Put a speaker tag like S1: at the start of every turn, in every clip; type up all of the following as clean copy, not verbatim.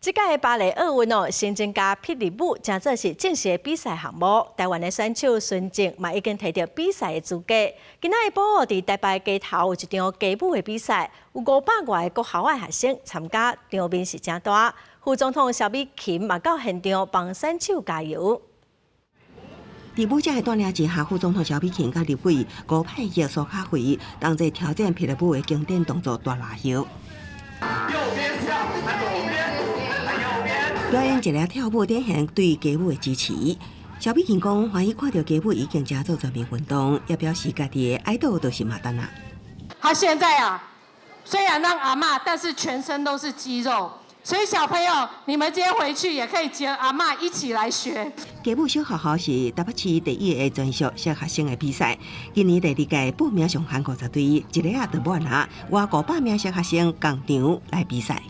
S1: 這屆的巴黎奧運哦，新增加霹靂舞，成做是正式的比賽項目。台灣的選手孫靜嘛已經提著比賽的資格。今仔下晡哦，佇台北街頭有一場街舞的比賽，有500外個國校的學生參加，場面是誠大。副總統蕭美琴嘛到現場幫選手加油。
S2: 佇舞者的帶領之下，副總統蕭美琴佮立委吳霈儀、蘇卡慧同齊挑戰霹靂舞的經典動作大拉腰。表演一个跳舞，展現對街舞的支持。蕭美琴講，歡喜看著街舞已經成做全民運動，也表示家己的愛豆就是馬丹娜。
S3: 他現在啊，雖然當阿嬤，但是全身都是肌肉。所以小朋友，你們今天回去也可以接阿嬤一起來學。
S2: 街舞小學校是台北市第一个專屬小學生的比賽。今年第二屆報名上限50隊，一下仔就滿啊！外500名小學生仝場來比賽。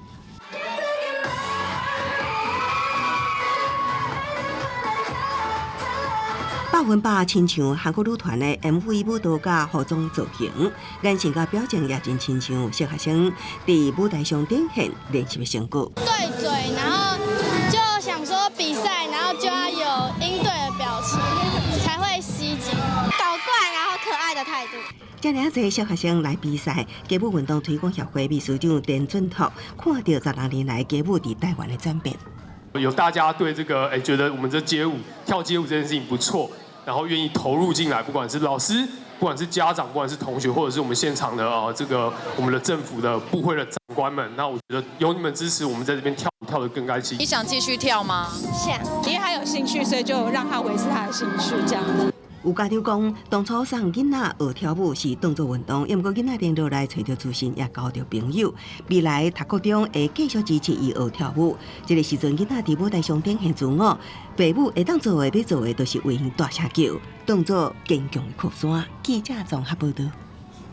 S2: 100%親像韓國女團的 MV 舞蹈佮服裝造型，眼神佮表情也真親像小學生佇舞台上展現練習的成果。
S4: 對嘴，然後就想說比賽，然後就要有應對的表情，才會吸睛。搞怪，然後可愛的態度。
S2: 這爾濟小學生來比賽，街舞運動推廣協會秘書長田俊拓看著16年來街舞佇台灣的轉變。
S5: 有大家對這個，覺得我們這街舞跳街舞這件事情不錯，然後願意投入進來，不管是老師，不管是家長，不管是同學，或者是我們現場的啊，這個我們的政府的部會的長官們，那我覺得有你們支持，我們在這邊跳跳得更開心。
S6: 你想繼續跳嗎？
S4: 想，
S7: 因為他有興趣，所以就讓他維持他的興趣，這樣子。
S2: 有家長講，當初送囡仔學跳舞是當做運動，毋過囡仔練落來揣著自信，也交著朋友。未來讀國中會繼續支持伊學跳舞。這個時陣，囡仔佇舞台上展現自我，父母會當做的、欲做的，就是為𪜶大聲叫，當做堅強的靠山。記者綜合報導。